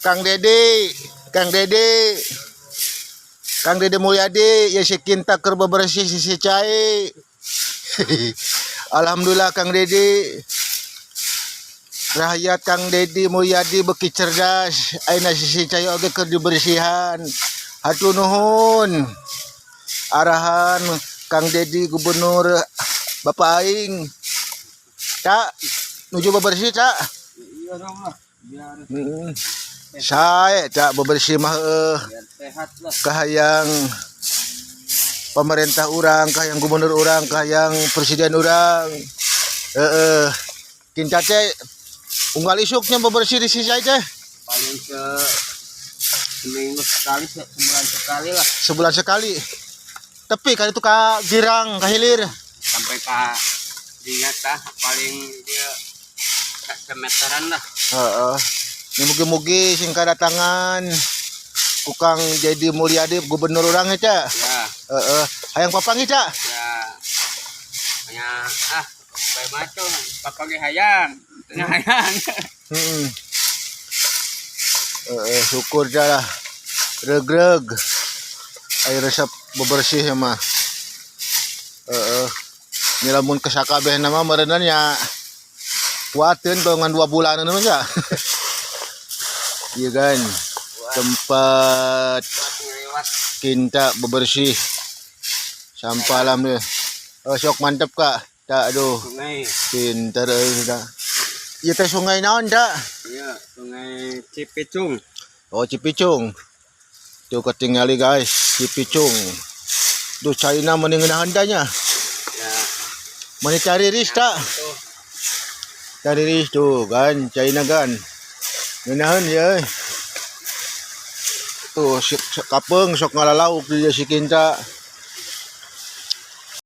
Kang Dedi, Kang Dedi. Kang Dedi Mulyadi, ya si Kinta keur bebersih sisi cai. Alhamdulillah, Kang Dedi. Rakyat Kang Dedi Mulyadi beuki cerdas. Ayeuna sisi cai oge keur dibersihan. Hatur nuhun. Arahan Kang Dedi Gubernur Bapak aing. Cak, nuju bebersih, Cak. Iya dong lah, biar Sae, Cak, bebersih mah heueuh. Biar sehat lah. Kahayang pemerintah urang, kahayang gubernur urang, kahayang presiden urang. Heeh. Kinta teh unggal isuknya bebersih di sisi teh. Paling seminggu sekali, sebulan sekali lah. Sebulan sekali. Tapi kali itu ka girang, ka hilir. Sampai ke dinya tah paling dia semeteran lah. Heeh. Ini mugi-mugi sing kadatangan ku Kang Dedi Mulyadi gubernur urang ya, Cak. Ya. Heeh. Hayang papanggih, Cak. Ya, hanya ah bae macam papanggih hayang, tengah hayang. Heeh, syukur dah lah. Regreg. Air resep bebersih ya mah. Heeh. Ini lamun ke sakabehna mah meureunan nya kuateun ngan 2 bulan mah ya. Iya kan. Tempat Buat ngelewat. Kinta bebersih. Sampah alhamdulillah. Oh, sok mantep, Kak. Tak, aduh. Sungai. Pinter euy dah. Ieu teh sungai naon, Cak? Iya, Sungai Cipicung. Oh, Cipicung. Tuh ketinggali, guys, Cipicung. Duh, caina meni ngeunaheun nya. Ya. Meni cariris tak? Tuh. Cariris tuh kan, caina kan. Ngeunaheun ya. Tuh si kapeung sok ngalalauk di si Kinta.